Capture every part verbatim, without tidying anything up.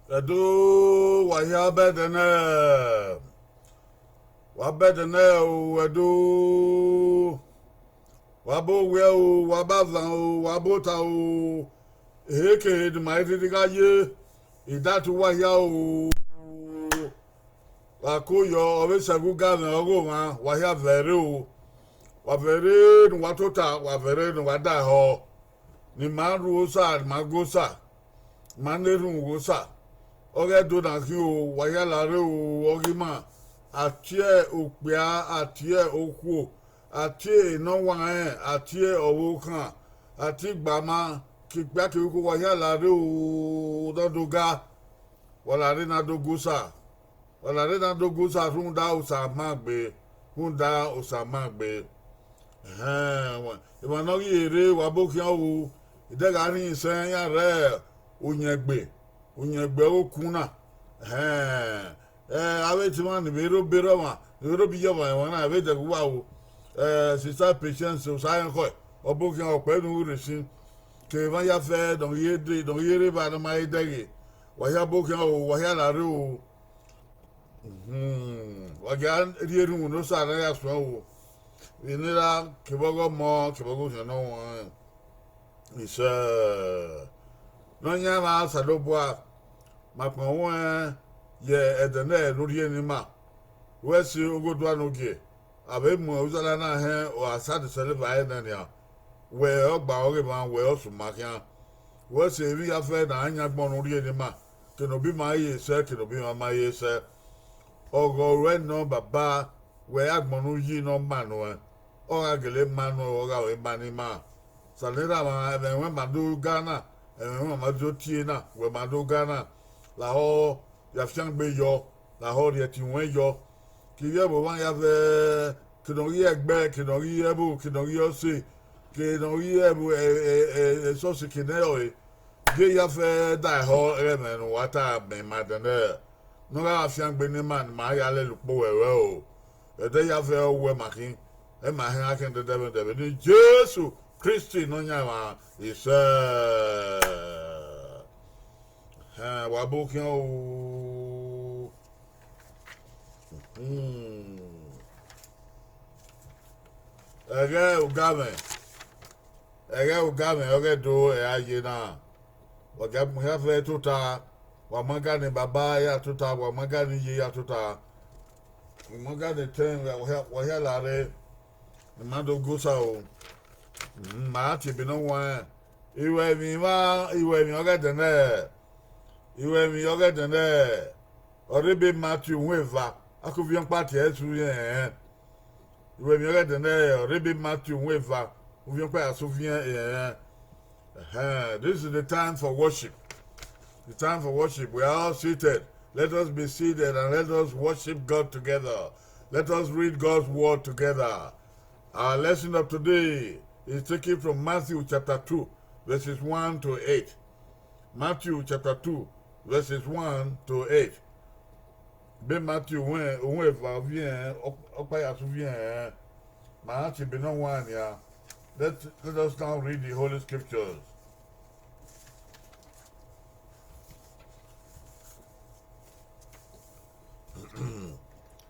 Ẹdo, wa hia bẹdẹ nẹ, wa bẹdẹ nẹ o, Ẹdo, wa bọ owiẹ o, wa bọ azan o, wa bọ ota o, ehe ke ne ima i rhirhi gha ye, idatu wa hia o. Wa ko yọ, ọ vbe sẹ ẹguga mwẹ ọghe omwa, wa hia vẹ rre o. Wa vẹ rre ne uwa tota, wa vẹ rre ne uwa da ehọ. Ne ima rhu Osa, ne ima gu Osa, ne ima na erhunmwu ghe Osa. Ọghe Ẹdo na khin o, wa hia la rre o, ọghe ima, a tie okpia, a tie okhuo, a tie enọwanrẹn, a tie ọvbokhan, a tie igbama, ke ikpia kevbe ikhuo, wa hia la rre o, ne ọ do ga. Wa la rre ne a do gu Osa. Wa la rre ne a do gu Osa rhunmwuda Osa ma gbe, rhunmwuda Osa ma gbe. Ẹhẹn, wa, emwa ne ọ ghi rre, wa bọ khian o, idẹghe a rhie isẹn iran rre uyẹngbe, uyẹngbe ọghe okun na. Ẹhẹn, ẹ, avbe etimwa ni vbe rre obọ erha ọmwa, ni vbe rre obọ iye ọmwa, emwa na vbe dẹghe uwa o. Ẹ, Sister Patience Osaẹnkhọe, ọ bọ khian, ọkpẹ ne u rre sin, kevbe emwa ya fẹ ne ọ ghi ye de, ne ọ ghi ye rre evba ne ọ ma he dẹghe. Wa hia bọ khian o, wa hia la rre o. Wa gia rhie erhunmwu ne Osa ne a ya suẹn o, vbe eni erha kevbe ọghe Ọmọ kevbe ọghe Osanobua. Isẹ, Nọyaẹnmwa Osanobua, ma kpọnmwẹ ruẹn ye ẹdẹ nẹ ne u rhie ne ima. Wẹ si oghodua ne u gie, a vbe mu uzọla na hẹn, ọ ra sa de sẹlẹ eva ẹre nẹ nian. Wẹ ọgba ọghe emwa, wẹ ọsuma khian. Wẹ si emwi ya fẹ ne a yan agbọn ne u rhie ne ima, ke ne obọ ima ye sẹ, ke ne obọ ima ma ye sẹ. Ọghọ ruẹ nọ, Baba, wẹ agbọn ne u yi ne ọ ma nuẹn, ọ gha gele ma nuẹn, ọ gha re ma ne ima. Sẹ ne erha mwa, ẹmwẹ ruẹn ma do ga na, ẹmwẹ ruẹn ma do tie na, wẹ ma do ga na, lahọ ya fiangbe yọ, lahọ rhie ẹtin ruẹn yọ. Ke ivbi ẹvbo mwa ya vẹ, ke ne ọ ghi ẹgbẹ, ke ne ọ ghi ẹvbo, ke ne ọ ghi ọse, ke ne ọ ghi ẹvbo, ẹ, ẹ, ẹ, esọsi ke ne ẹrọre. Gie ya fẹ da ehọ ẹghẹ ẹmwẹ ne uwa ta mẹ ma dẹnẹ, ne ọ gha fiangbe ne ima, ne ima ya lele ukpo ruẹ ruẹ o. Ẹdẹ ya fẹ ọ wẹ ma khin, ẹ ma hẹn a khian dẹdẹmwẹdẹmwẹ ne Jesu Kristi Nọyaẹnmwa. Isẹ, hẹn, wa bọ khian o. Hmm. Ẹghẹ ogamwẹ, ẹghẹ ogamwẹ ọghe Ẹdo ẹre a ye na. Wa gia mu hia fẹ tota, wa ma ga ne baba ya tota, wa ma ga ne iye ya tota, wa ma ga ne etẹn, wa hia, wa hia la rre, ne ima do gu Osa o. Ma tie ebe ne ọ wan, iruẹmwi mwa, iruẹmwi ọghe ẹdẹ nẹ, iruẹmwi ọghe ẹdẹ nẹ, ọ rre ebe Matthew uhunmwu eva, akhuviẹn ọkpa tie ẹre sẹ uvbiẹn ẹnrẹn. Iruẹmwi ọghe ẹdẹ nẹ, ọ rre ebe Matthew uhunmwu eva, uvbiẹn ọkpa ya sẹ uvbiẹn ẹnrẹn. Ẹhẹn, this is the time for worship. The time for worship. We are all seated. Let us be seated and let us worship God together. Let us read God's word together. Our lesson of today is taken from Matthew chapter two, verses one to eight. Matthew chapter two, verses one to eight. Be Matthew uhunmwu, uhunmwu eva uvbiẹn, ọ-, ọkpa ya sẹ uvbiẹn ẹnrẹn. Ma tie ebe ne ọ wan nian. Let, let us now read the Holy Scriptures.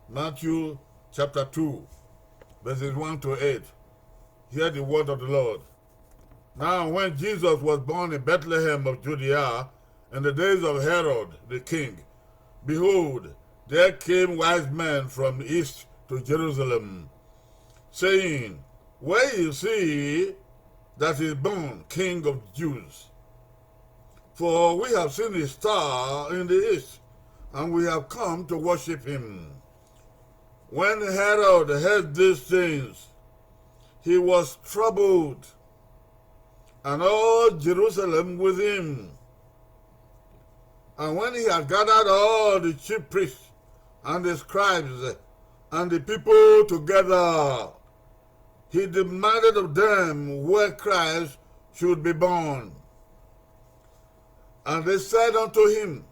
Matthew chapter two, verses one to eight. Hear the word of the Lord. Now, when Jesus was born in Bethlehem of Judea in the days of Herod the king, behold, there came wise men from the east to Jerusalem, saying, "Where is he that is born King of Jews? For we have seen his star in the east, and we have come to worship him." When Herod heard these things, he was troubled, and all Jerusalem with him. And when he had gathered all the chief priests and the scribes and the people together, he demanded of them where Christ should be born. And they said unto him,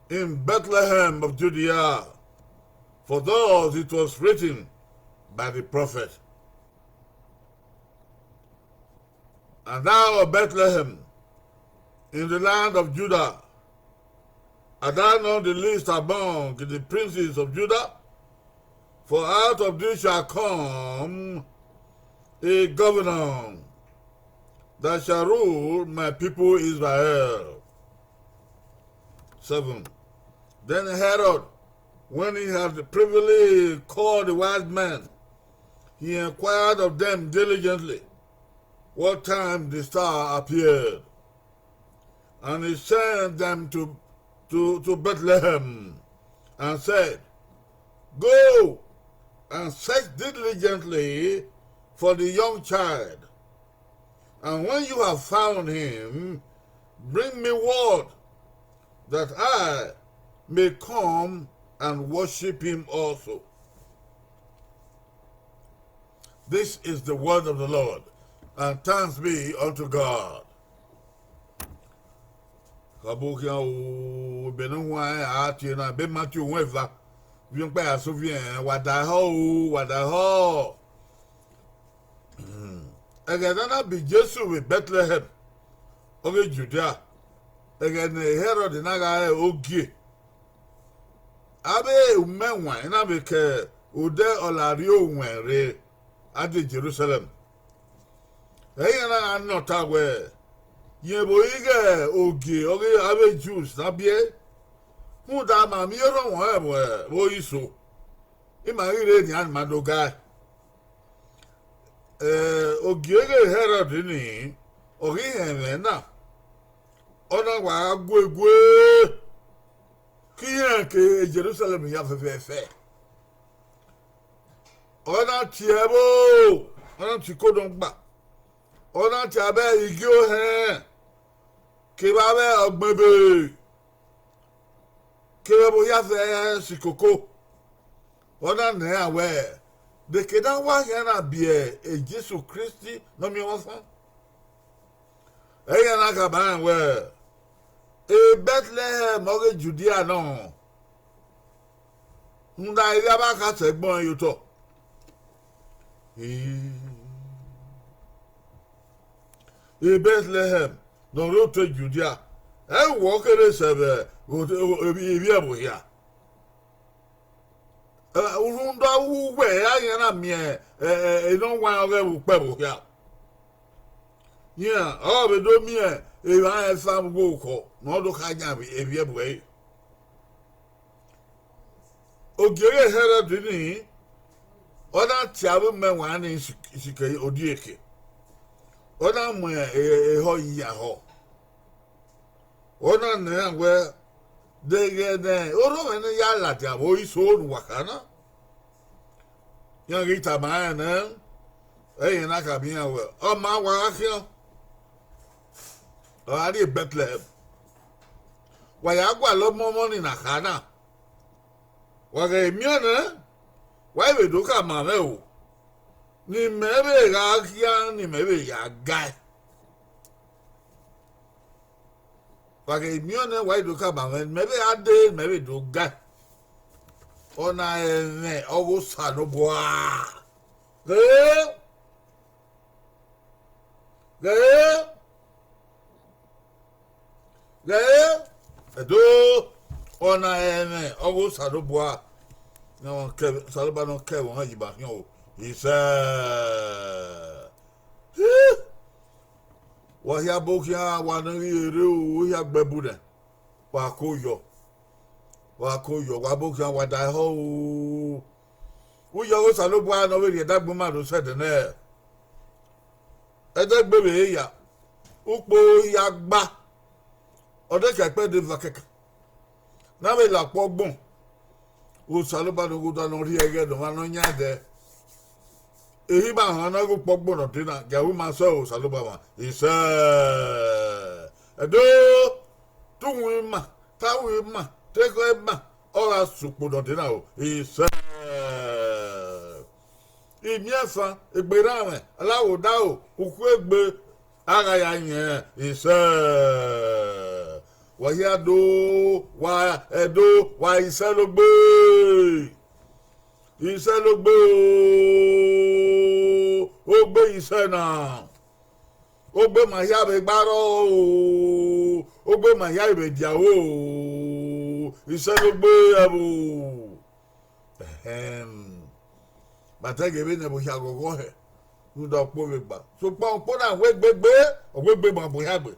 "In Bethlehem of Judea, for thus it was written by the prophet." And thou, O Bethlehem, in the land of Judah, Art thou not the least among the princes of Judah? For out of thee shall come a governor that shall rule my people Israel. Seven. Then Herod, when he had privily called the wise men, he inquired of them diligently what time the star appeared. And he sent them to, to, to Bethlehem and said, "Go and search diligently for the young child. And when you have found him, bring me word that I may come and worship him also." This is the word of the Lord, and thanks be unto God. Kha bọ khian o, ebe ne uwa a tie na, ebe Matiu uwẹn eva, vbe ọkpa ya so viẹn, wa da ehọ o, wa da ehọ. Ẹghẹ ne a na bi Jesu vbe Bẹtlẹhẹm, ọghe Judia, ẹghẹ ne Herọd na gha re ogie, avbe umẹwaẹn na vbe ke odẹ ọlarri owẹn rre, a die Jerusalẹm. Ẹ i na gha nọ ọta wẹẹ, rẹn vbe ighe ogie ọghe avbe Jews na biẹ, rhunmwuda ma miẹn orhọnmwẹ ọnrẹn vbe ori iso, ima ghi rre nian ma do gae. Ogie ghe Herọd nii, ọ ghi họn ẹmwẹ na, ọ na wa gha guegue ke irẹn ke Jerusalẹm hia fẹfẹfẹ. Ọ na tie ẹvbo, ọ na tie ikodọgba, ọ na tie avbe igie ohẹn, kevbe avbe ọgbẹn ebe, kevbe ẹvbo hia fẹ sikoko. Ọ na nọ iran wẹẹ, de ke ne a wa khian na biẹ Jesu Kristi ne ọ miẹn ọmwa ọfan? Ẹ i na khama rẹn wẹẹ, Bẹtlẹhẹm ọghe Judia nọ, rhunmwuda erriọ avbe akhasẹ ẹgbẹe ọnrẹn ye otọ. Bẹtlẹhẹm ne ọ rre otu Judia, ẹ i wẹ ọ kere sẹ vbe ivbi ẹvbo hia. Rhunmwuda uwẹ a khian na miẹn enọwanrẹn ọghe ẹvbo ukpẹ ẹvbo hia. Iran ọre ọ vbe do miẹn emwa rẹn fan vbe orukhọ ne ọ do kha yan ivbi ẹvbo ẹre. Ogie ghe Herọd nii, ọ na tie avbe umẹwaẹn nii sikẹ odieke, ọ na mu ehọ yi ya họ. Ọ na nọ iran wẹẹ, deghẹ ne orhọnmwẹ ne ya ladian vbe ori iso ne uwa kha na? Iran ghi tama rẹn nẹ, ẹ i na khama iran wẹẹ, ọ maa wa gha khian, ọ gha rrie Bẹtlẹhẹm, wa ya gualọ mu ọmọ nii na kha na. Wa ghẹ miẹn nẹ, wa i vbe do khama mwẹ o, ne imẹ vbe gha khian ne imẹ vbe ya gae. Wa ghẹ miẹn nẹ, wa i do khama mwẹ, mẹ vbe gha dee, mẹ vbe do gae. Ọna ẹmwẹ ọghe Osanobua. Ghẹ, ghẹ, ghẹ, ẹdo, ọna ẹmwẹ ọghe Osanobua. Osanobua ne ọ ke ẹvbo họn yi ba khian o, isẹ. Wa hia bọ khian, wa ne ghi rre o, hia gbe ẹbu nẹ, wa ko yọ, wa ko yọ, wa bọ khian, wa da ehọ o. Uyọghe Osanobua ne ọ vbe rhie ẹdẹ agbọn ima do sẹ ẹdẹ nẹ, ẹdẹ egbe vbe ya, ukpo hia gba, ọ dekẹ ẹkpẹdẹ eva kẹkan ne a vbe la ọkpọ ọgbọn. Osanobua ne ọ ghudu ne ọ rhie ẹghẹ ne ọmwa ne ọ yan ẹdẹ. Ehi ma họn ne a ghe ukpọ ọgbọn ne ọ dee na, gie a ru ima sẹ Osanobua mwa, isẹ. Ẹdo, te uwẹ ima, te a ru ima, te ekhọe ima, ọ gha sẹ ukpo ne ọ dee na o, isẹ. Imiẹnfan, egbe erhanmwẹ, alaghodaro, ukhu egbe, a gha ya yẹn, isẹ. Wa hia do, wa ẹdo, wa isẹ logbe. Isẹ logbe o, ogbe isẹ na. Ogbe ma hia vbe gbarọ o, ogbe ma hia vbe dia ro o. Isẹlogbe ẹvbo. Ẹhẹn. Matẹghe vbene ẹvbo hia ghọghọ hẹ, rhunmwuda ọkpọ vbe gba. Sokpan ọkpọ na wẹ egbegbe, ọ wẹ egbe ma bu hia gbe.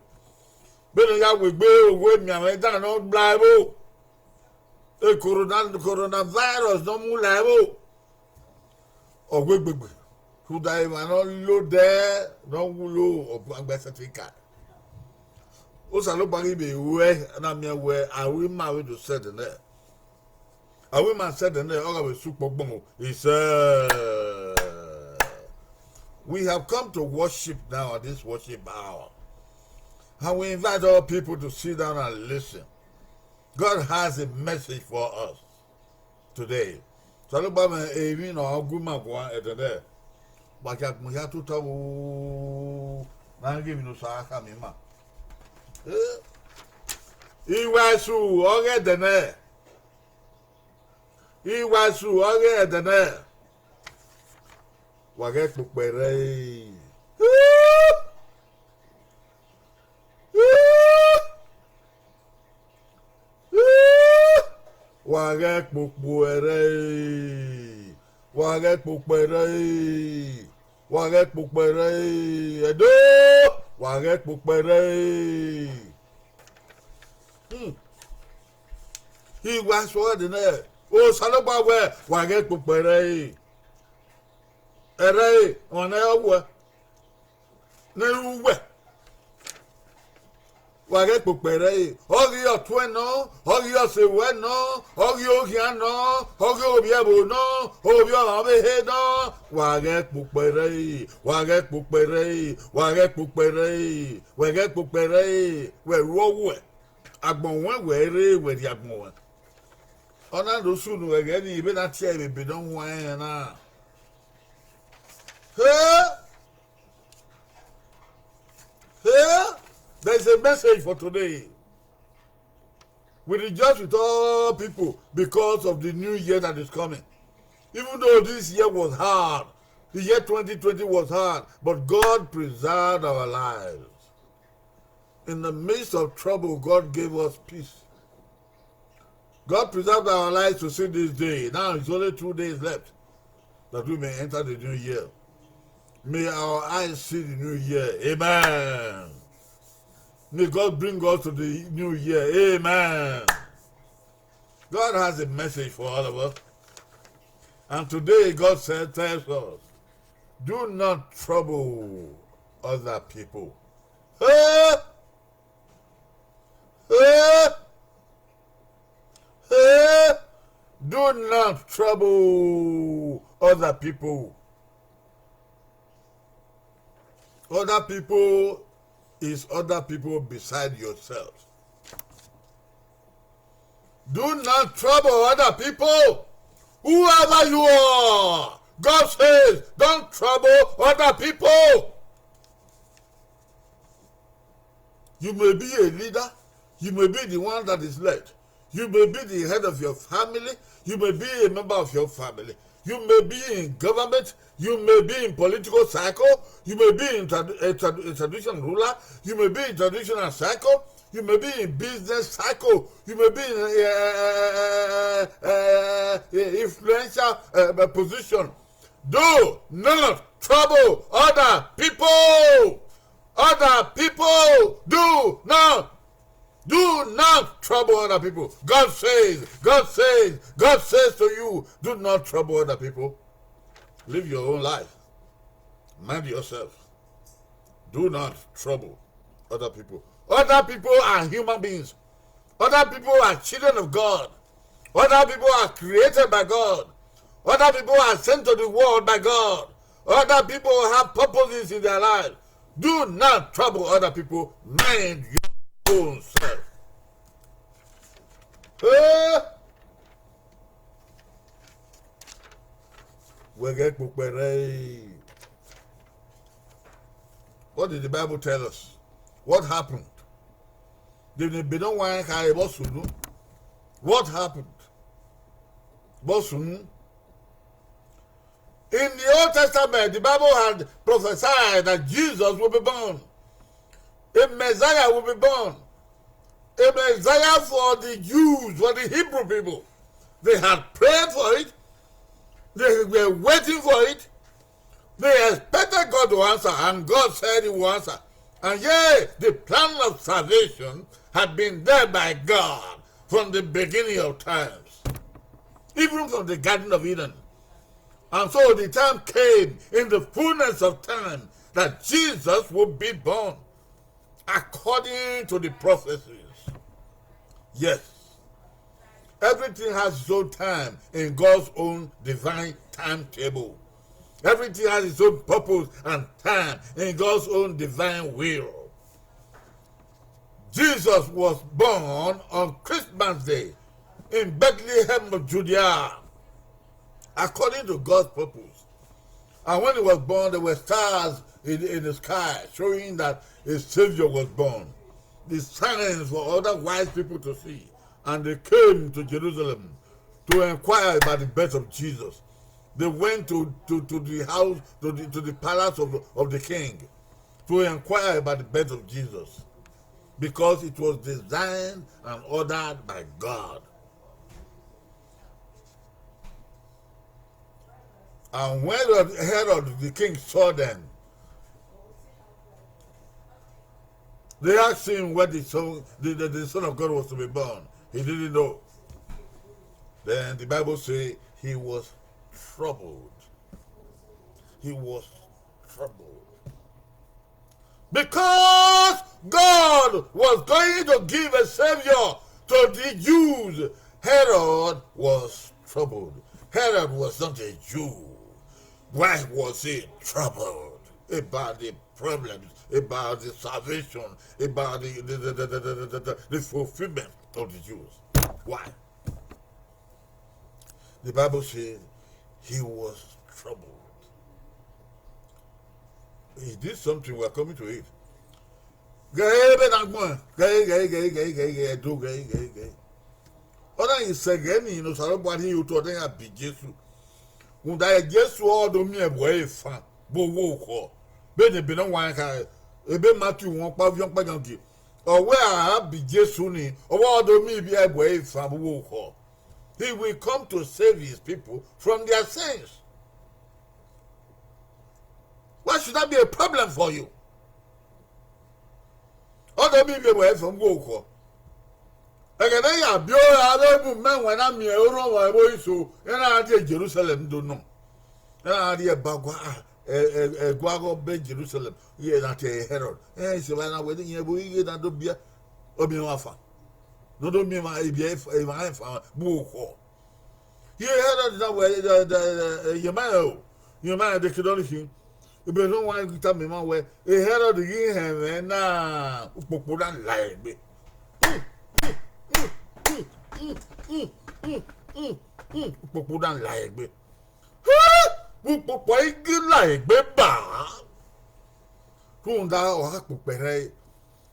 Vbene ọ ya wegbe, owa emianmwẹ dan ne ọ gba ẹvbo. E corona, coronavirus ne ọ mu la ẹvbo. Ọ wẹ egbegbe. Rhunmwuda emwa ne ọ lodẹ, ne ọ wulo, ọ gba ẹsẹtin ka. Osanobua ghi vbe ruẹ na miẹn wẹ a ru ima vbe do sẹdẹ nẹ. A ru ima sẹdẹ nẹ, ọ gha vbe sẹ ukpọn gbọmọ. He said, "We have come to worship now at this worship hour. And we invite all people to sit down and listen. God has a message for us today." Osanobua mwẹ emwi ne ọ gu ima guan ẹdẹdẹ. Wa gha gbọn hia tota o, na ghe emwi ne Osa khama ima. Eh, iwa esu ọghe ẹdẹ nẹ. Iwa esu ọghe ẹdẹ nẹ. Wa ghẹ kpokpo ẹre. Wa ghẹ kpokpo ẹre. Wa ghẹ kpokpo ẹre. Wa ghẹ kpokpo ẹre. Ẹdo, wa ghẹ kpokpo ẹre. Hmm. Iwa esu ọghe ẹdẹ nẹ, Osanobua wẹ, wa ghẹ kpokpo ẹre. Ẹre, ọmwa ne ọ wẹ, ne ru wẹ. Wa ghẹ kpokpo ẹre, ọ ghi ọtuẹn nọ, ọ ghi ọse ruẹ nọ, ọ ghi oghian nọ, ọ ghi ovbi ẹvbo nọ, ovbi ọmwa ọvbehe nọ. Wa ghẹ kpokpo ẹre, wa ghẹ kpokpo ẹre, wa ghẹ kpokpo ẹre, wẹ ghẹ kpokpo ẹre, wẹ ru ọwẹ. Agbọn ruẹn wẹ rre, wẹ rrie agbọn ruẹn. Ọ na do sunu ẹghẹ nii, vbene a tie ẹre vbe ebe ne ọ huanrẹn na. Hey! Hey! There is a message for today. We rejoice with all people because of the new year that is coming. Even though this year was hard, the year twenty twenty was hard, but God preserved our lives. In the midst of trouble, God gave us peace. God preserved our lives to see this day. Now it's only two days left that we may enter the new year. May our eyes see the new year. Amen. May God bring us to the new year. Amen. God has a message for all of us. And today, God said, tells us, "Do not trouble other people." Hey! Hey! Hey! Do not trouble other people. Other people is other people beside yourself. Do not trouble other people. Whoever you are, God says, don't trouble other people. You may be a leader. You may be the one that is led. You may be the head of your family. You may be a member of your family. You may be in government. You may be in political cycle. You may be in trad-, a trad-, a traditional ruler. You may be in traditional cycle. You may be in business cycle. You may be in, uh, uh, uh, uh, influential, uh, position. Do not trouble other people. Other people, do not, do not trouble other people. God says, God says, God says to you, do not trouble other people. Live your own life. Mind yourself. Do not trouble other people. Other people are human beings. Other people are children of God. Other people are created by God. Other people are sent to the world by God. Other people have purposes in their life. Do not trouble other people. Mind your own self. Eh? Wẹ ghẹ kpokpẹ rẹ. What did the Bible tell us? What happened? Dede ebe ne ọ wa kha vbọ sunu. What happened? Vbọ sunu. In the Old Testament, the Bible had prophesied that Jesus will be born. A Messiah will be born. A Messiah for the Jews, for the Hebrew people. They had prayed for it. They were waiting for it. They expected God to answer, and God said he will answer. And yea, the plan of salvation had been there by God from the beginning of times, even from the Garden of Eden. And so the time came in the fullness of time that Jesus would be born according to the prophecies. Yes. Everything has its own time in God's own divine timetable. Everything has its own purpose and time in God's own divine will. Jesus was born on Christmas Day in Bethlehem of Judea, according to God's purpose. And when he was born, there were stars in, in the sky showing that a savior was born. The signs for other wise people to see. And they came to Jerusalem to inquire about the birth of Jesus. They went to, to, to the house, to the, to the palace of, of the king to inquire about the birth of Jesus, because it was designed and ordered by God. And when Herod the king saw them, they asked him where the son, the, the, the Son of God was to be born. He didn't know. Then the Bible says he was troubled. He was troubled. Because God was going to give a savior to the Jews, Herod was troubled. Herod was not a Jew. Why was he troubled about the problems, about the salvation, about the, the, the, the, the, the, the, the fulfillment of the Jews? Why? The Bible says he was troubled. He did something, we are coming to it. Ghẹ vbe na gbọn, ghẹ, ghẹ, ghẹ, ghẹ, ghẹ, ghẹ, do, ghẹ, ghẹ, ghẹ. Ọ na ghi sẹ ẹghẹ nii ne Osanobua rhie otọ, ọ na ya bi Jesu. Rhunmwuda Jesu ọ do miẹn ẹvbo ẹre fan vbe owa orukhọ. Vbene ebe ne ọ wa kha, ebe Matiu wọn ọkpa, ovbi ọkpa yan gie. Ọ wẹ a bi Jesu nii, ọ wẹ ọ do miẹn ivbi ẹvbo ẹre fan vbe owa orukhọ. He will come to save his people from their sins. Why should that be a problem for you? Ọ do miẹn ivbi ẹvbo ẹre fan vbe owa orukhọ. Ẹghẹ ne ya biẹ ore avbe bu mẹ wẹ na miẹn orọnmwẹ ẹvbo iso, iran na rrie Jerusalem do nọ. Iran na rrie ẹba gua, ẹ, ẹ, ẹguaghọ be Jerusalem, iran na tie ẹre Herod. Ẹ, isẹ evba na wẹ ne irẹn vbe ighe na do biẹ, ọ miẹn emwa fan. Ne ọ do miẹn emwa, ivbi ẹvbo ẹre fan vbe owa orukhọ. Iran na wẹ, ẹ, ẹ, ẹ, ẹ, iyẹn ma rẹn o, iyẹn ma rẹn, de ke dọlọ khin. Ebe ne ọ wa ghi tama emwa wẹ, e Herod ghi họn ẹmwẹ na, ukpokpo na la egbe. Ukpokpo na la egbe. Vbe ukpokpo i ghi la egbe ba, rhunmwuda ọ gha kpokpo ẹre.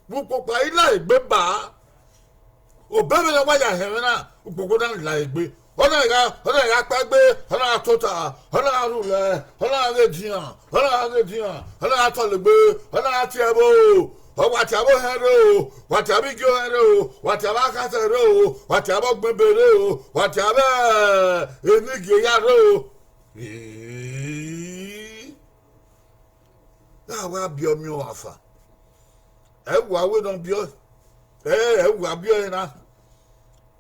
Vbe ukpokpo i la egbe ba, obọ vbene ọ wa ya họn ẹmwẹ na, ukpokpo na la egbe. Ọ na gha, ọ na gha kpa egbe, ọ na gha tota, ọ na gha rhulẹ, ọ na gha ghe edian, ọ na gha ghe edian, ọ na gha tọlegbe, ọ na gha tie ẹvbo. Ọ wa tie avbe ohẹn rre o, wa tie avbe igie ohẹn rre o, wa tie avbe akhasẹ rre o, wa tie avbe ọgbẹn ebe rre o, wa tie avbe enigie eya rre o. Ii. Na wa biẹ ọmiọn ọmwa fan. Ẹ wa wẹ ne ọ biẹ ọe. Ẹ, ẹ wa biẹ ọe na.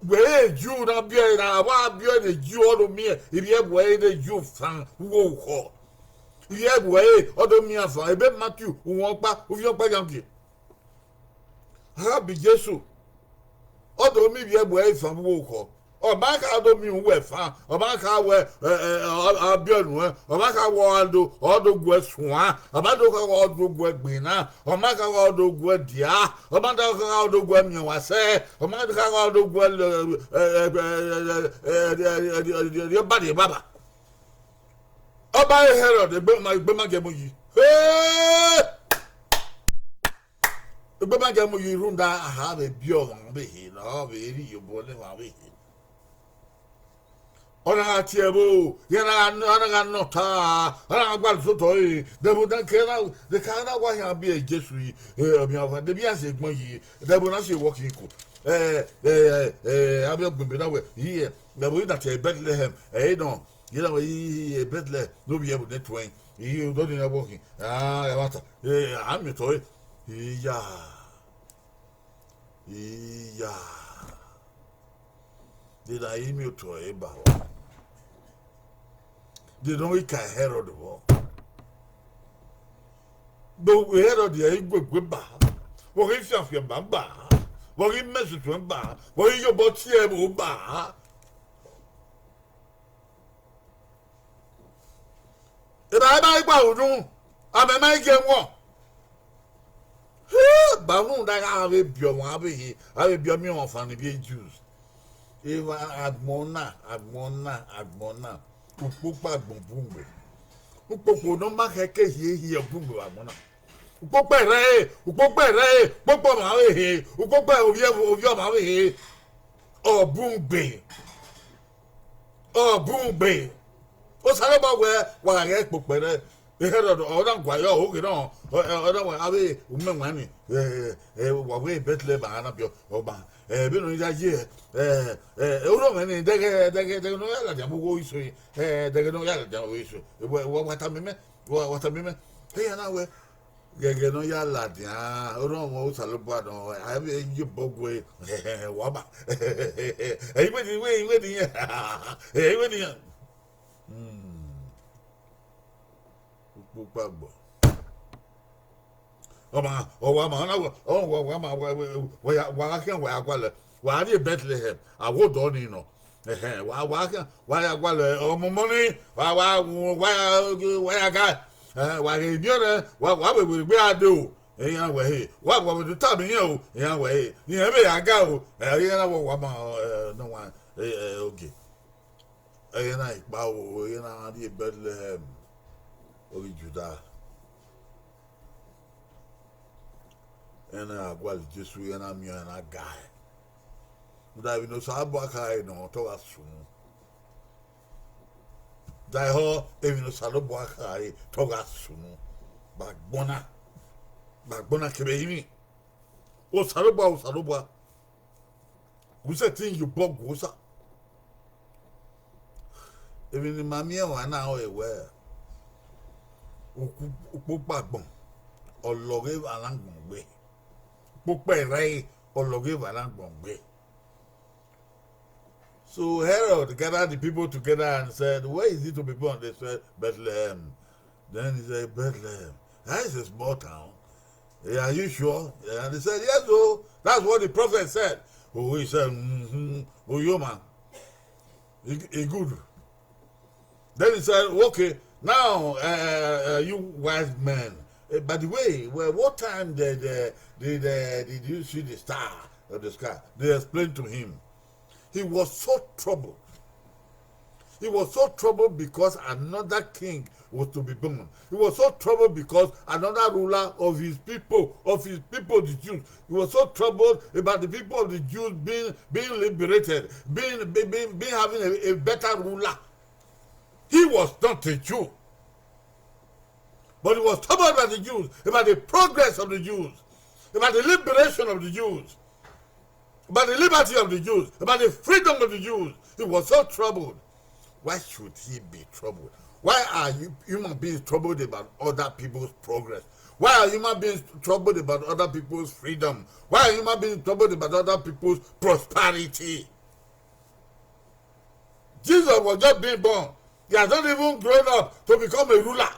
Wẹ e Ju na biẹ ọe na, a wa biẹ ọe ne Ju ọ do miẹn, ivbi ẹvbo ẹre ne Ju fan vbe owa orukhọ. Ivbi ẹvbo ẹre ọ do miẹn fan, ebe Matiu, uhunmwu ọkpa, ovbi ọkpa yan gie. A gha bi Jesu, ọ do miẹn ivbi ẹvbo ẹre fan vbe uwu orukhọ. Ọ ma kha do miẹn uwu ẹfan, ọ ma kha wẹ, ẹ, ẹ, ọ, ọ biẹ nuẹn, ọ ma kha wẹ ọ do, ọ do guẹ suan, ọ ma do kha wẹ ọ do guẹ gbinna, ọ ma kha wẹ ọ do guẹ dia, ọ ma do kha wẹ ọ do guẹ miẹn wa sẹ, ọ ma do kha wẹ ọ do guẹ, ẹ, ẹ, rhie ọba rhie baba. Ọba Herod, egbe ma, egbe ma gie mu yi. Hey! Egbe ma gie mu yi rhunmwuda a ha vbe biẹ ọmwa vbe ehe, ne ọ vbe rhie iyobọ ne emwa vbe ehe. Ọ na gha tie ẹvbo, iran na gha nọ, ọ na gha nọ ọta, ọ na gha gualọ sotọ ẹre, devil na ke na, de ka na wa khian biẹ Jesu yi, eh, ọmiọn ọmwa, de vbe iran si egbọn yi, devil na si working ku. Eh, eh, eh, eh, avbe ọgbẹn na wẹ, iye, ẹvbo na tie Bethlehem, ẹ i nọ, ye na wẹ, iye, Bethlehem, ne ovbi ẹvbo ne tuẹn, iye, odọ ni na wọ khin, ah, ẹmwata, eh, a miẹn otọ ẹre, iya, iya, de na i miẹn otọ ẹre ba wa. De ne ọ ghi ka Herod vbọ. Do Herod ẹre i guegue ba, vbe ọ ghi fianfian ba ba, vbe ọ ghi mẹ susuẹn ba, vbe ọ ghi ye obọ tie ẹvbo ba. Erha ma i gba unu, amẹ ma i gie ẹmwẹ. Ba rhunmwuda iran vbe biẹ ọmwa, avbe ehe, avbe biẹ ọmiọnmwafan ni vbe Jews. Evba agbọn na, agbọn na, agbọn na, ukpokpa agbọn bun gbe. Ukpokpo ne ọ ma khẹke hiehie bun gbe vbe agbọn na. Ukpokpa ẹrrẹe, ukpokpa ẹrrẹe, ukpokpa ọmwa vbe ehe, ukpokpa ovbi ẹvbo, ovbi ọmwa vbe ehe, ọ bun gbe. Ọ bun gbe. Osanobua wẹ, wa gha ghẹ kpokpẹ nẹ. Herod, ọ na gualọ oghe nọ, ọ, ọ, ọ na wẹ, avbe umẹ wan ni, eh, eh, wa wẹ Bethlehem a na biẹ ọba, eh, vbene ọ ya ye, eh, eh, orhọ mwẹ ni, dẹghẹ, dẹghẹ, dẹghẹ ne ọ ya ladian vbe ugho iso, eh, dẹghẹ ne ọ ya ladian vbe ugho iso. Wa, wa, wa tama mẹ, wa, wa tama mẹ. Iran na wẹ, ghẹghẹ ne ọ ya ladian, orhọ mwẹ Osanobua nọ, a vbe ye obọ gue, wa ba. Ẹ i wẹ ni, wẹ, i wẹ ni, ẹ i wẹ ni. Hmm. Ukpokpa agbọn. Ọma, ọ wa ma, ọ na wa, ọ wa, wa ma, wa, wa, wa ya, wa gha khian, wa ya gualọ, wa rrie Bethlehem, a wẹ odọ ni nọ. Ẹhẹn, wa, wa khian, wa ya gualọ, ọmọmọ ni, wa, wa, wa ya, wa ya ga, ẹ, wa ghe miẹn ọnrẹn, wa, wa vbe werriegbe a do, iran wẹ he, wa, wa vbe do tama iran o, iran wẹ he, iran vbe ya ga o, ẹ, iran na wa, wa ma, ẹ, nọ wa, ẹ, ẹ, ogie. Ẹghẹ na ikpao, ẹghẹ na rrie Bethlehem, ovbi Juda. Ẹna a gualọ Jesu, ẹna miẹn ọnrẹn na gae. Rhunmwuda emwi ne Osanobua khare nọ, te ọ gha sunu. Daehọ, emwi ne Osanobua khare, te ọ gha sunu. Gba agbọn na, gba agbọn na kevbe ẹrinmwi. Osanobua, Osanobua. U sẹtin ye obọ gu Osa. Emwi ne ima miẹn ọmwa na ọre wẹ, ukpokpa agbọn, ọ lọghe evba na agbọn gbe. Ukpokpa ẹrrẹe, ọ lọghe evba na agbọn gbe. So Herod gathered the people together and said, "Where is it to be born?" They said, "Bethlehem." Then he said, "Bethlehem, that is a small town. Eh, are you sure?" And he said, "Yes, oh, that's what the prophet said." Oh, he said, "Mm-hmm. Oh, yo, man. It, it good." Then he said, "Okay, now, uh, uh, you wise men. Eh, by the way, well, what time did, uh, did, uh, did you see the star of the sky?" They explained to him. He was so troubled. He was so troubled because another king was to be born. He was so troubled because another ruler of his people, of his people, the Jews. He was so troubled about the people of the Jews being, being liberated, being, being, being, being having a, a better ruler. He was not a Jew. But he was troubled by the Jews, about the progress of the Jews, about the liberation of the Jews, about the liberty of the Jews, about the freedom of the Jews. He was so troubled. Why should he be troubled? Why are you, human beings troubled about other people's progress? Why are human beings troubled about other people's freedom? Why are human beings troubled about other people's prosperity? Jesus was just being born. He has not even grown up to become a ruler.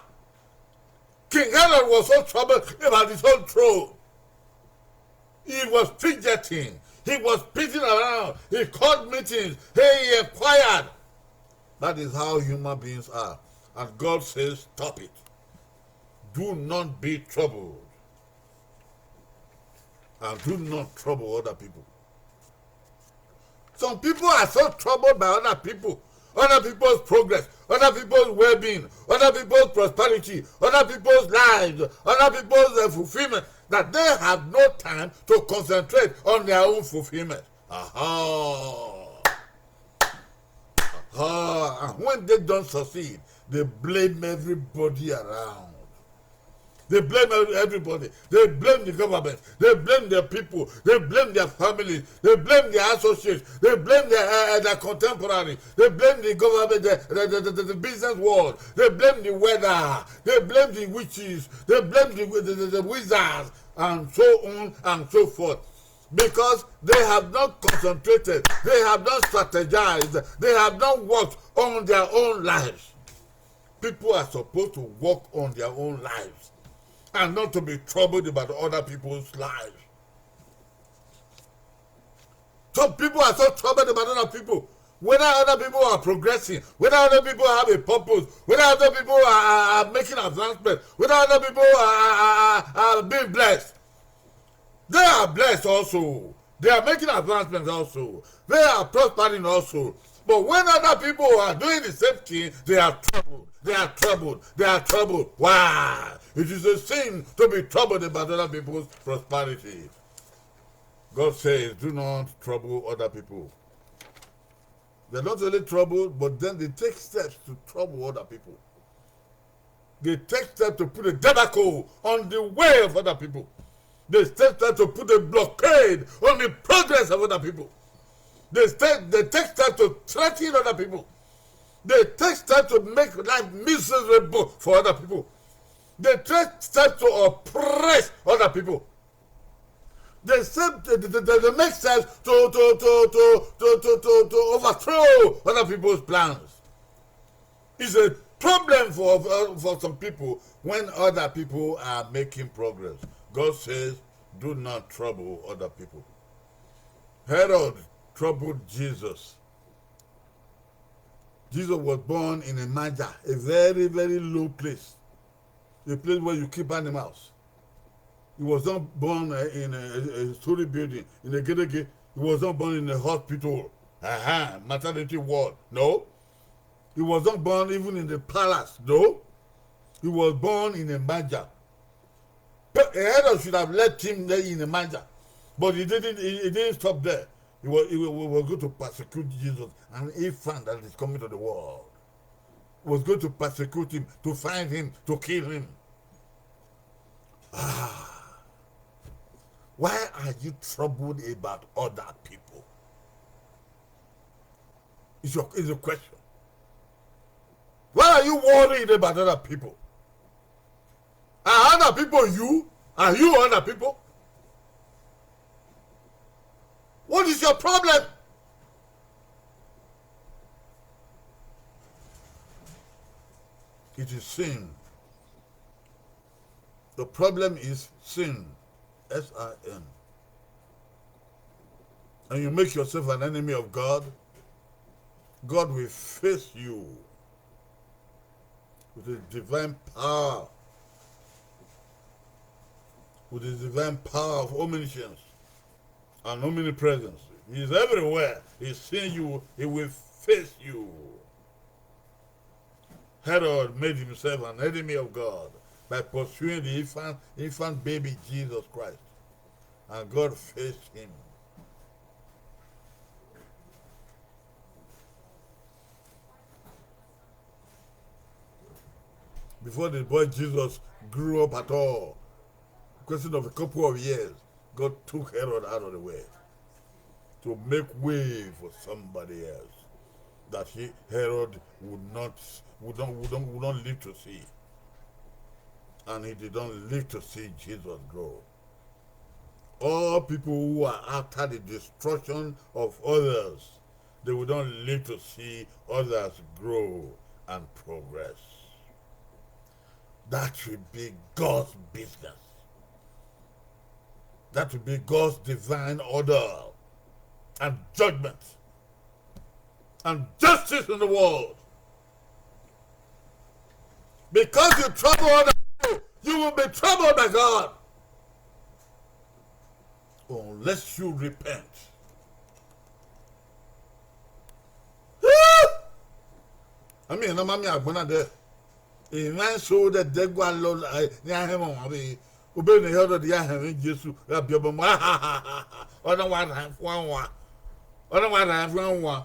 King Herod was so troubled about his own throne. He was fidgeting. He was pacing around. He called meetings. He inquired. That is how human beings are. And God says, "Stop it. Do not be troubled. And do not trouble other people." Some people are so troubled by other people, other people's progress, other people's well-being, other people's prosperity, other people's lives, other people's, uh, fulfillment, that they have no time to concentrate on their own fulfillment. Aha. Aha. And when they don't succeed, they blame everybody around. They blame ev-, everybody. They blame the government. They blame their people. They blame their family. They blame their associates. They blame their, uh, uh, their contemporary. They blame the government, the, the, the, the, the business world. They blame the weather. They blame the witches. They blame the, the, the, the wizards, and so on and so forth. Because they have not concentrated, they have not strategized, they have not worked on their own lives. People are supposed to work on their own lives and not to be troubled about other people's lives. Some people are so troubled about other people. Whether other people are progressing, whether other people have a purpose, whether other people are, are, are making advancement, whether other people are, are, are, are being blessed. They are blessed also. They are making advancements also. They are prospering also. But when other people are doing the same thing, they are troubled. They are troubled. They are troubled. Why? It is a sin to be troubled about other people's prosperity. God says, "Do not trouble other people." They're not only troubled, but then they take steps to trouble other people. They take steps to put a debacle on the way of other people. They take steps to put a blockade on the progress of other people. They take, they take steps to threaten other people. They take steps to make life miserable for other people. They take steps to oppress other people. They say they, they, they, they make steps to, to, to, to, to, to, to, to overthrow other people's plans. It's a problem for, uh, for some people when other people are making progress. God says, "Do not trouble other people." Herod troubled Jesus. Jesus was born in a manger, a very, very low place, a place where you keep animals. He was not born, uh, in a, a, a story building, in a gedege. He was not born in a hospital, uh-huh, maternity ward. No. He was not born even in the palace. No. He was born in a manger. But Herod should have left him there in a manger. But he didn't, he, he didn't stop there. He was, he wa-, was going to persecute Jesus, an infant that is coming to the world. Was going to persecute him, to find him, to kill him. Ah. Why are you troubled about other people? It's your, it's a question. Why are you worried about other people? Are other people you? Are you other people? What is your problem? It is sin. The problem is sin. S I N. And you make yourself an enemy of God, God will face you with his divine power, with his divine power of omniscience and omnipresence. He is everywhere. He's seeing you. He will face you. Herod made himself an enemy of God by pursuing the infant, infant baby Jesus Christ. And God faced him. Before the boy Jesus grew up at all, question of a couple of years, God took Herod out of the way to make way for somebody else that he, Herod would not, would not, would not, would not live to see. And he did not live to see Jesus grow. All people who are after the destruction of others, they will not live to see others grow and progress. That should be God's business. That should be God's divine order and judgment and justice in the world. Because you trouble other people, you will be troubled by God. Unless you repent. Ami na ma mi agbọn na dẹ. Emwa eso dẹdẹ gua lọ, eh, ne a hẹn ọmwa vbe, obọ ne Herod ya hẹn mwẹ Jesu, gha biẹ obọ mu. Ọ na wa rhan fuan wan. Ọ na wa rhan fuan wan.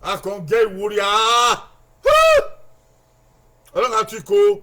A kọn gie iwurria. Ọ na gha tiko.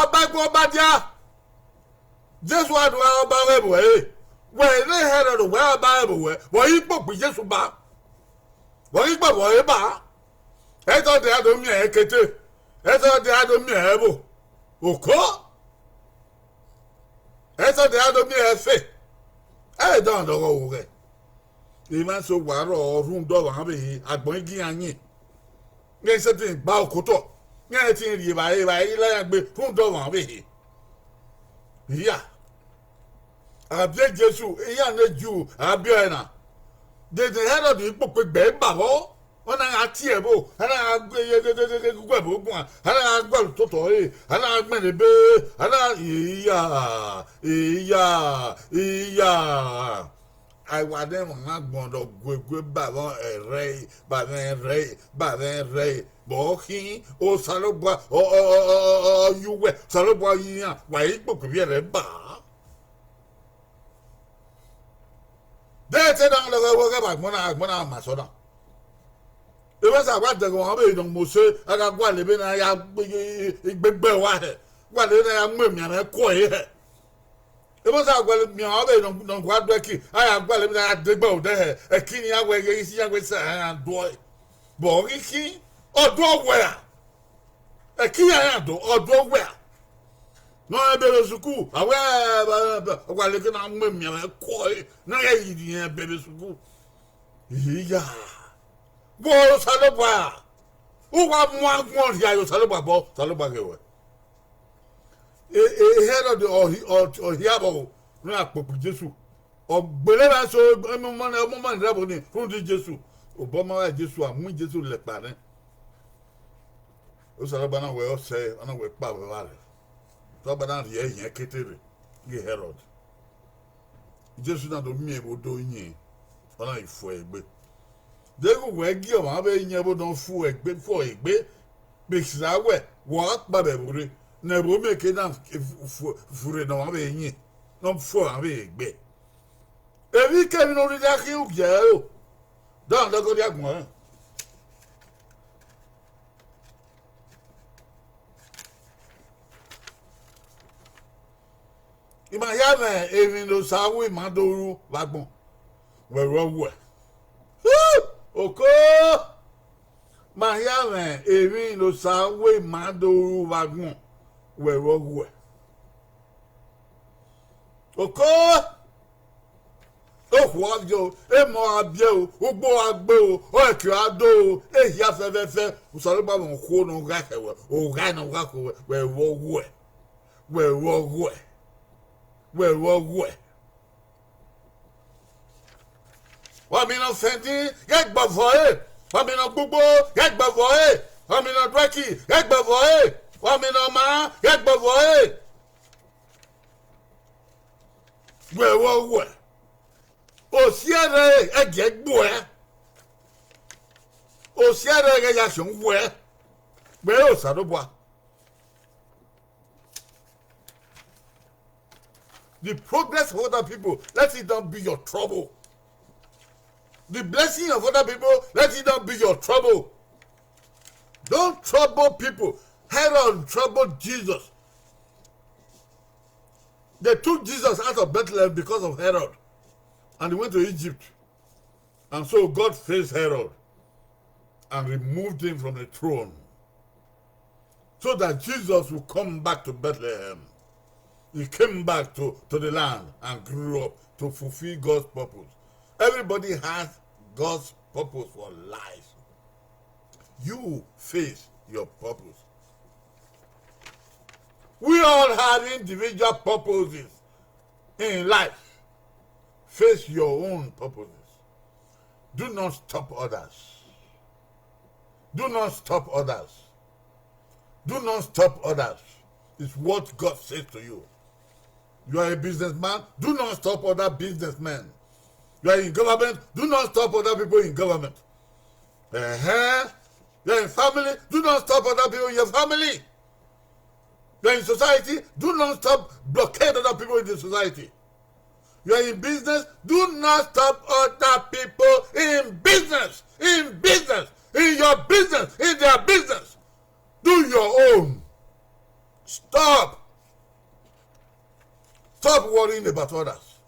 Ọba ẹguọba dia, Jesu a do ọba ọghe vbe ẹre. Wẹ rre Hẹrọd, wẹ ọba ẹvbo wẹ, vbe ọ ghi kpokpo Jesu ba? Vbe ọ ghi kpokpo ẹre ba? Ẹsọdẹ a do miẹn ẹre kete, ẹsọdẹ a do miẹn ẹre ẹvbo, oko, ẹsọdẹ a do miẹn ẹre ẹfe. Ẹre dọndọ ọghọ vbe oghẹ. Emwa eso wa rrọọ rhunmwuda ọmwa vbe ehe, agbọn i gi iran yin. Iran i sẹtin gba okotọ, iran i sẹtin rhie evbare, evbare i la iran gbe rhunmwuda ọmwa vbe ehe. Hia, a biẹ Jesu, iran ne Ju a biẹ ọe na. Dede Hẹrọd i kpokpo egbe ba vbọ, ọ na gha tie ẹvbo, a na gha gu ẹvbo guan, a na gha gualọ ototọ ẹre, a na gha gbẹnnẹ ebe, a na, iya, iya, iya. A wa ne ẹmwẹ na gbọn dọ guegue ba vbe ẹrẹre, ba vbe ẹrẹre, ba vbe ẹrẹre, vbe ọ khin, Osanobua, ọ, ọ, ọ, ọ, ọ, ọ ye uwẹ, Osanobua ye iran, wa i kpokpo vbiẹ rẹ ba. De te na lọghọ ẹvbo ghẹ vbe agbọn na, agbọn na ma sẹ ọna. Emwa sa wa dẹghẹ ọmwa vbe nọ Mosi, a gha gualọ vbene a ya gbe, gbe, gbe, gbe wa hẹ, gualọ vbene a ya mu emianmwẹ ku ẹre hẹ. Emwa sa gualọ miẹn ọmwa vbe nọ, nọ gua do ẹki, a ya gualọ vbene a ya degbe odẹ hẹ, ẹki ne iran wẹ ghe isi iran wẹ sẹ iran do ẹe. Vbe ọ ghi khin, ọ do wẹ ra? Ẹki iran iran do, ọ do wẹ ra? Ne ọ rẹn bẹghe sukuu, a wẹ, ọ wa leke na mu emianmwẹ ku ẹre, ne a ghẹ ghi rẹn bẹghe sukuu. Iya, vbe Osanobua, u wa mu agbọn rhia ye Osanobua obọ, Osanobua ghe ruẹ. E, e, Hẹrọd ọ hi-, ọ, ọ hia vbọ o, ne a kpokpo Jesu. Ọ gbele vbe eso, ọmọmọ ni rre ẹvbo ni rhunmwuda Jesu. Obọ ma vba Jesu, a mu Jesu lẹ ẹkpa nẹ. Osanobua na wẹ ọ sẹ, ọ na wẹ kpa vbe evba rẹ. Osanobua na rhie ẹre hin ẹkete rre, ghe Hẹrọd. Jesu na do miẹn vbe odẹ oyin, ọ na ghi fu ẹre egbe. Deghẹ uwẹ gie ọmwa vbe yin ẹvbo ne ọ fu ẹre egbe, fu ẹre egbe, vbe sirra wẹ, wẹ ọ gha kpa vbe ẹvbo rre, ne ẹvbo miẹn ke na fu, fu, furre ne ọmwa vbe yin, ne ọ fu ọmwa vbe egbe. Emwi kemwi ne ọ rhirhi khian ugie ẹre o, dọlọ ne ọ gọrriẹ agbọn rẹ. I ma hia mwẹ emwi ne Osa ru ima do ru vbe agbọn, wẹ ru ọghuẹ. Oko! Ma hia mwẹ emwi ne Osa ru ima do ru vbe agbọn, wẹ ru ọghuẹ. Oko! Okhuo a viọ o, emọ a biẹ o, ugbo a gbe o, ọrẹki a do o, ehia fẹfẹfẹ, Osanobua mwẹ okhuo ne ọ gha khẹ wẹ, oghae ne ọ gha khẹ wẹ, wẹ ru ọghuẹ, wẹ ru ọghuẹ, wẹ ru ọghuẹ. Wa miẹn ne ọ fẹndin, ghẹ gbe ọvọ ẹre, wa miẹn ne ọ gbugbo, ghẹ gbe ọvọ ẹre, wa miẹn ne ọ do ẹki, ghẹ gbe ọvọ ẹre, wa miẹn ne ọ maa, ghẹ gbe ọvọ ẹre. Wẹ ru ọghuẹ. Osiẹrẹ ẹgiẹ gbuẹ, osiẹrẹ ẹghẹ ya sọn wẹ, wẹ ru Osanobua. The progress of other people, let it not be your trouble. The blessing of other people, let it not be your trouble. Don't trouble people. Herod troubled Jesus. They took Jesus out of Bethlehem because of Herod, and he went to Egypt. And so God faced Herod and removed him from the throne so that Jesus would come back to Bethlehem. He came back to, to the land and grew up to fulfill God's purpose. Everybody has God's purpose for life. You face your purpose. We all have individual purposes in life. Face your own purposes. Do not stop others. Do not stop others. Do not stop others. It's what God says to you. You are a businessman, do not stop other businessmen. You are in government, do not stop other people in government. Uh-huh. You are in family, do not stop other people in your family. You are in society, do not stop blockade other people in the society. You are in business, do not stop other people in business, in business, in your business, in their business. Do your own. Stop others.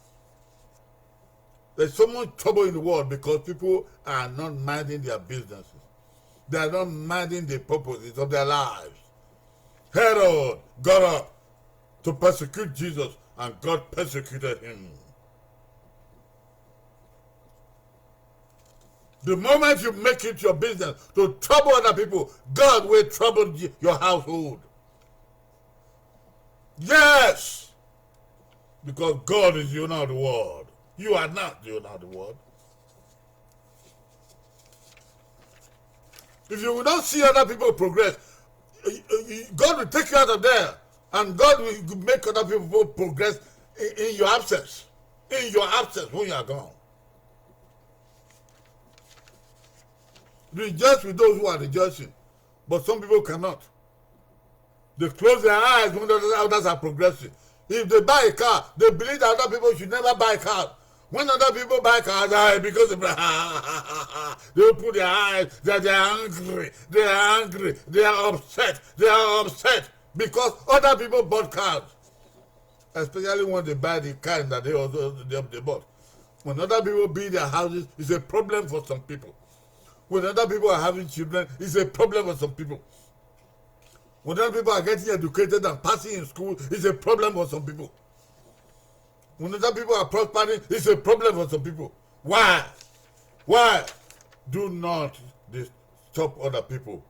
There's so much trouble in the world because people are not minding their businesses. They are not minding the purposes of their lives. Herod got up to persecute Jesus, and God persecuted him. The moment you make it your business to trouble other people, God will trouble y-, your household. Yes, because God is the owner of the world. You are not the owner of the world. If you will not see other people progress, uh, uh, God will take you out of there, and God will make other people progress in, in your absence. In your absence, when you are gone. Rejoice with those who are rejoicing, but some people cannot. They close their eyes when others, others are progressing. If they buy a car, they believe that other people should never buy cars. When other people buy cars, ah, because of, they open their eyes, they, they are angry, they are angry, they are upset, they are upset because other people bought cars. Especially when they buy the kind that they also, they, they bought. When other people build their houses, it's a problem for some people. When other people are having children, it's a problem for some people. When other people are getting educated and passing in school, it's a problem for some people. When other people are prospering, it's a problem for some people. Why? Why? Do not dis-, stop other people.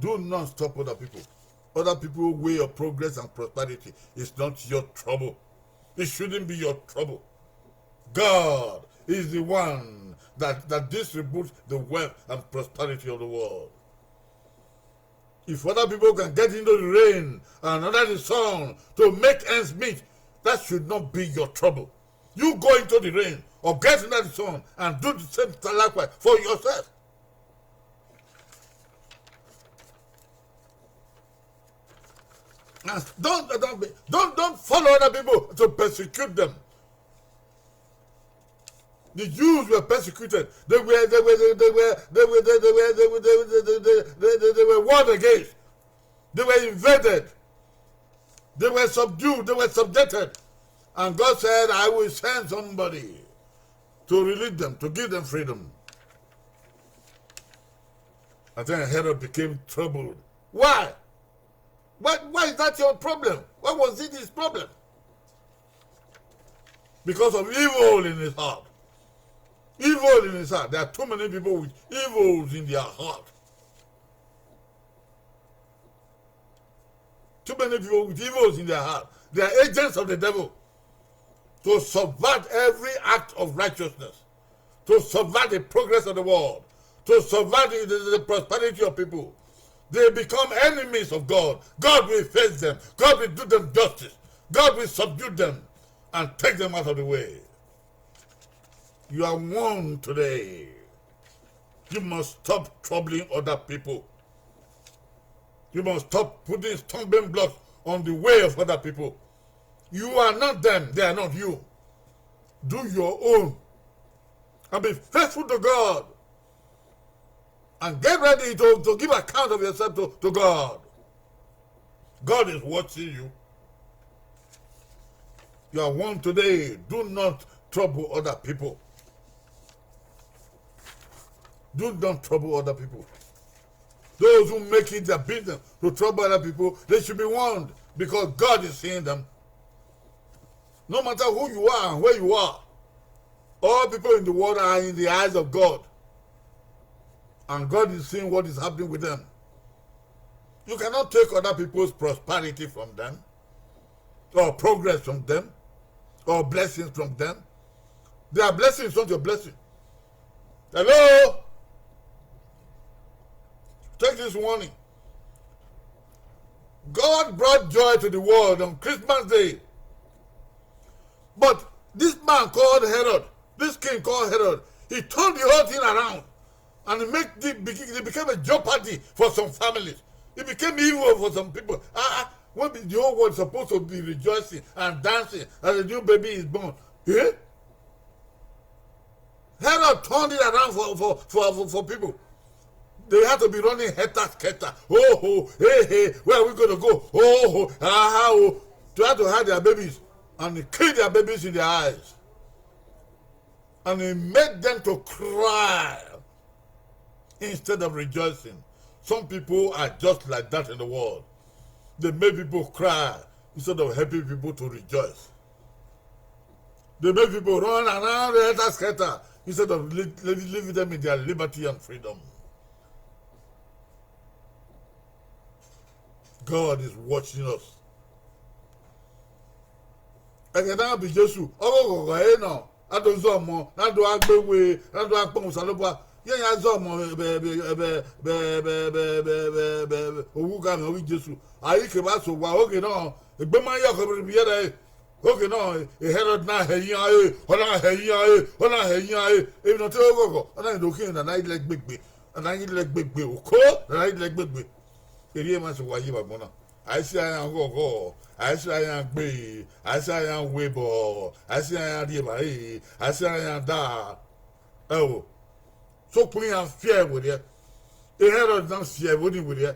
Do not stop other people. Other people's way of progress and prosperity is not your trouble. It shouldn't be your trouble. God is the one that, that distributes the wealth and prosperity of the world. If other people can get into the rain and under the sun to make ends meet, that should not be your trouble. You go into the rain or get under the sun and do the same thing likewise for yourself. And don't, don't, be- don't, don't follow other people to persecute them. The Jews were persecuted. They were, they were, they, they were, they were, they, they were, they were, they, they, they, they, they, they were warred against. They were invaded. They were subdued. They were subjected. And God said, "I will send somebody to release them, to give them freedom." And then Herod became troubled. Why? Why, why is that your problem? Why was it his problem? Because of evil in his heart. Evil in his heart. There are too many people with evils in their heart. Too many people with evils in their heart. They are agents of the devil to subvert every act of righteousness, to subvert the progress of the world, to subvert the, the, the prosperity of people. They become enemies of God. God will face them. God will do them justice. God will subdue them and take them out of the way. You are warned today. You must stop troubling other people. You must stop putting stumbling blocks on the way of other people. You are not them, they are not you. Do your own. And be faithful to God. And get ready to, to give account of yourself to, to God. God is watching you. You are warned today. Do not trouble other people. Do not trouble other people. Those who make it their business to trouble other people, they should be warned because God is seeing them. No matter who you are and where you are, all people in the world are in the eyes of God. And God is seeing what is happening with them. You cannot take other people's prosperity from them, or progress from them, or blessings from them. Their blessing is not your blessing. Hello? Take this warning. God brought joy to the world on Christmas Day. But this man called Herod, this king called Herod, he turned the whole thing around and it make the, it became a jeopardy for some families. It became evil for some people. Ah, ah, when the whole world is supposed to be rejoicing and dancing as a new baby is born, eh? Herod turned it around for, for, for, for, for people. They had to be running helter skelter. Oh, oh, hey, hey, where are we going to go? Oh, oh, ah, ah, oh. Try to hide their babies. and he killed their babies in their eyes. And he made them to cry instead of rejoicing. Some people are just like that in the world. They make people cry instead of helping people to rejoice. They make people run around helter skelter instead of li-, li-, leaving them in their liberty and freedom. God is watching us. Ẹghẹ ne a bi Jesu, ọ ghe oghọghọ ẹre nọ, a do zẹ ọmọ, ne a do gha gbe we, ne a do gha kpọnmwẹ Osanobua, iran ya zẹ ọmọ vbe, vbe, vbe, vbe, vbe, vbe, vbe, vbe, vbe, vbe, owa ugha mwẹ ọghe Jesu. A i kevbe a sẹ owa, oghẹ nọ, egbe ma ya ọkhọ rhie ẹre. Oghẹ nọ, e Herod na hẹ iran re, ọ na hẹ iran re, ọ na hẹ iran re. Emwi ne ọ te re oghọghọ, ọ na do khian na, na i lẹ gbegbe, ọ na i lẹ gbegbe, oko, ọ na i lẹ gbegbe. Erriọ emwa sẹ owa ye vbe agbọn na. A i sẹ iran ghọghọ, a i sẹ iran gbe, a i sẹ iran wẹ obọ, a i sẹ iran rri evbare, a i sẹ iran da. Ẹo, sokpan iran fiẹ werriẹ. E Herod na fiẹ vbe ni werriẹ.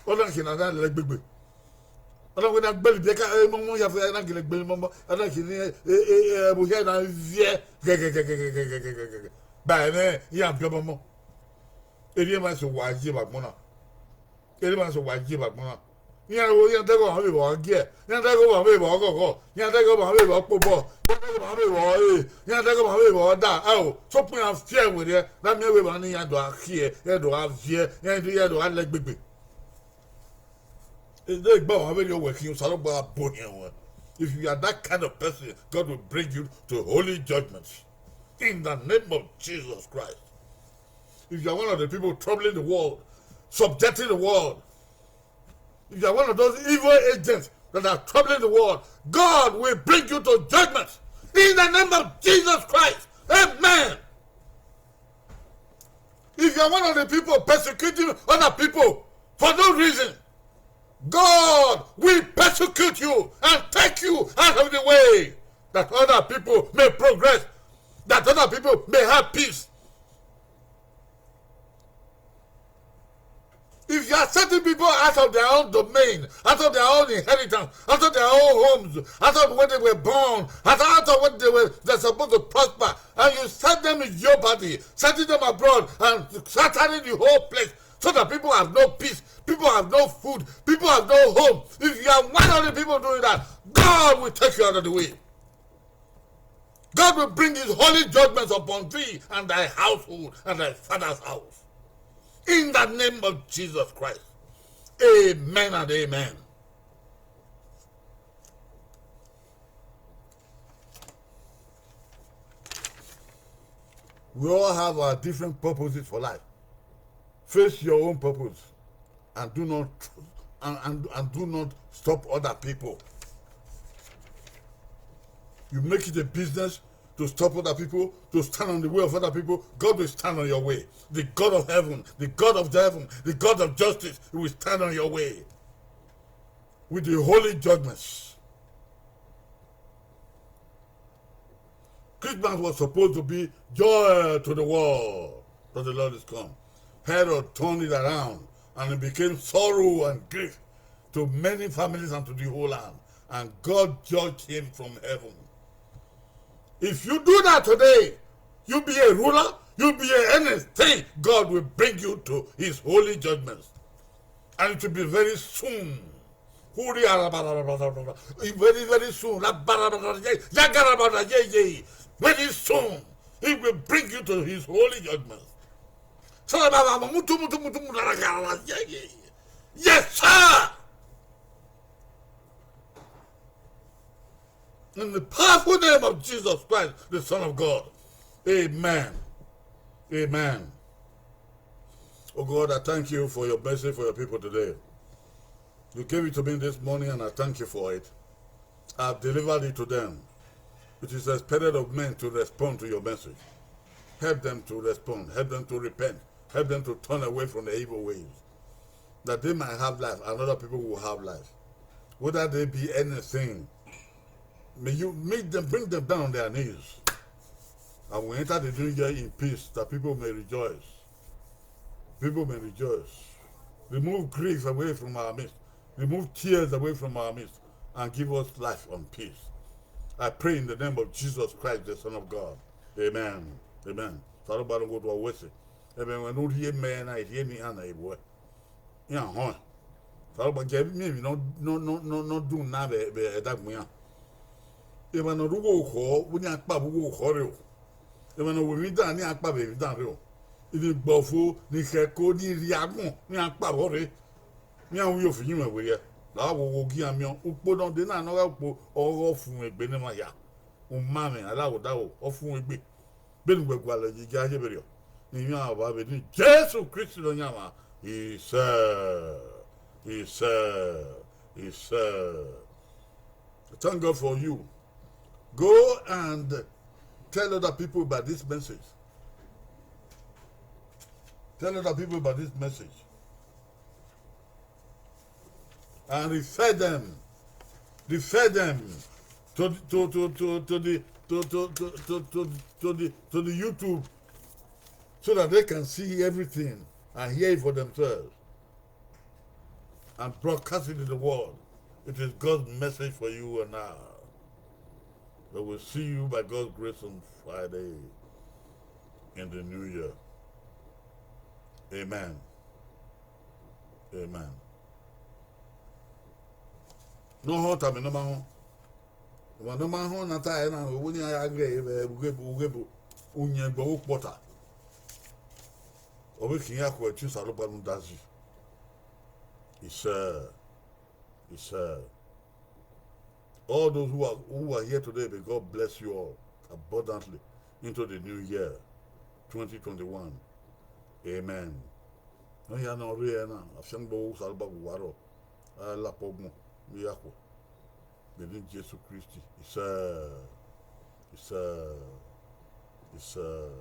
Ọ na khian na lẹ gbegbe. Ọ na wẹ na gbẹlẹ ibiẹka, emọmọ ya fẹ, na gele gbẹlẹ emọmọ, ọ na khian ni, e, e, e, ẹvbo hia na viẹ gẹgẹgẹgẹgẹgẹgẹgẹgẹ. Ba ẹmwẹ iran biẹ ọmọmọ. Erriọ emwa sẹ owa ye vbe agbọn na. Erriọ emwa sẹ owa ye vbe agbọn na. Iran ro, iran dẹghe ọmwa vbe vbe ọ giẹ, iran dẹghe ọmwa vbe vbe ọ ghọghọ, iran dẹghe ọmwa vbe vbe ọ kpobọ, iran dẹghe ọmwa vbe vbe ọ re, iran dẹghe ọmwa vbe vbe ọ da. Ẹo, sokpan iran fiẹ werriẹ, na miẹn wẹ emwa ne iran do gha khiẹ, iran do gha viẹ, iran do, iran do gha lẹ gbegbe. Egbe ọmwa vberriọ wẹ khian, Osanobua bo hin ruẹ. If you are that kind of person, God will bring you to holy judgment. In the name of Jesus Christ. If you are one of the people troubling the world, subjecting the world, if you are one of those evil agents that are troubling the world, God will bring you to judgment in the name of Jesus Christ. Amen. If you are one of the people persecuting other people for no reason, God will persecute you and take you out of the way that other people may progress, that other people may have peace. If you are setting people out of their own domain, out of their own inheritance, out of their own homes, out of where they were born, out, out of where they were, they're supposed to prosper, and you set them in jeopardy, setting them abroad and scattering the whole place, so that people have no peace, people have no food, people have no home. If you are one of the people doing that, God will take you out of the way. God will bring his holy judgments upon thee and thy household and thy father's house. In the name of Jesus Christ. Amen and amen. We all have our different purposes for life. Face your own purpose and do not, and, and, and do not stop other people. You make it a business to stop other people, to stand on the way of other people, God will stand on your way. The God of heaven, the God of heaven, the God of justice, he will stand on your way with the holy judgments. Christmas was supposed to be joy to the world, but the Lord is come. Herod turned it around, and it became sorrow and grief to many families and to the whole land. And God judged him from heaven. If you do that today, you be a ruler, you be a anything, God will bring you to his holy judgments. And it will be very soon. Huri arabarabara. Very, very soon. Rabarabara, ye, yagarabara, ye, ye. Very soon, he will bring you to his holy judgments. So, mutu, mutu, mutu, mutu, ragarabara, ye, ye. Yes, sir. In the powerful name of Jesus Christ, the Son of God. Amen. Amen. Oh God, I thank you for your mercy for your people today. You gave it to me this morning and I thank you for it. I've delivered it to them. It is expected of men to respond to your message. Help them to respond. Help them to repent. Help them to turn away from the evil ways, that they might have life and other people will have life. Whether they be anything, may you meet them, bring them down on their knees. And we enter the new year in peace, that people may rejoice. People may rejoice. Remove grief away from our midst. Remove tears away from our midst. And give us life and peace. I pray in the name of Jesus Christ, the Son of God. Amen. Amen. Osanobua ne ọ ghe odua, wẹ ẹse. Ẹmwẹ ne u rhie mẹ na, I rhie ne iran na vbe ruẹ. Iran họn. Osanobua gie miẹn emwi ne ọ, ne ọ, ne ọ, ne ọ, ne ọ dun na vbe, vbe ẹdagbọn iran. Emwa ne ọ rre ugho okhọ, vbene iran kpa vbe ugho okhọ rre o. Emwa ne ọ ru emwi dan, ne iran kpa vbe emwi dan rre o. Inigbọfo, ne ikhẹko, ne irhiagbọn, ne iran kpa vbọ rre. Ne iran ru ye ofinyi mwẹ werriẹ. La wo wo gi iran miẹn ukpo ne ọ dee na ne ọ gha ukpo ọghe ọfumwegbe ne emwa hia. Umamwẹ, alaghodaro, ọfumwegbe. Vbene uwẹ gualọ ye, gie a ye vberriọ. Ne iran vba vbe ni Jesu Kristi Nọyaẹnmwa. Isẹ. Isẹ. Isẹ. Thank God for you. Go and tell other people about this message. Tell other people about this message. And refer them, refer them to the, to, to, to, to the, to, to, to, to, to, to the, to the YouTube, so that they can see everything and hear it for themselves and broadcast it in the world. It is God's message for you and I. We will see you by God's grace on Friday in the new year. Amen. Amen. Ne ọ họn tama ne ọ ma họn. Ọmwa ne ọ ma họn na ta ẹre na, wẹ ne iran ya ghe vbe ughebo, ughebo, uyẹn gbe ọghe ukpọta. Ọ vbe khian ya khu ẹtin Osanobua ne u da zẹ. Isẹ, isẹ. All those who are, who are here today, may God bless you all abundantly into the new year, twenty twenty-one. Amen. Ne ọ hia ne ọ rre ẹre na, afiangbe ọghe Osanobua vbe uwa rrọọ, a la kpọ gbọn, ne ya khuẹ. Vbe eni Jesu Kristi, isẹ, isẹ, isẹ.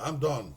I'm done.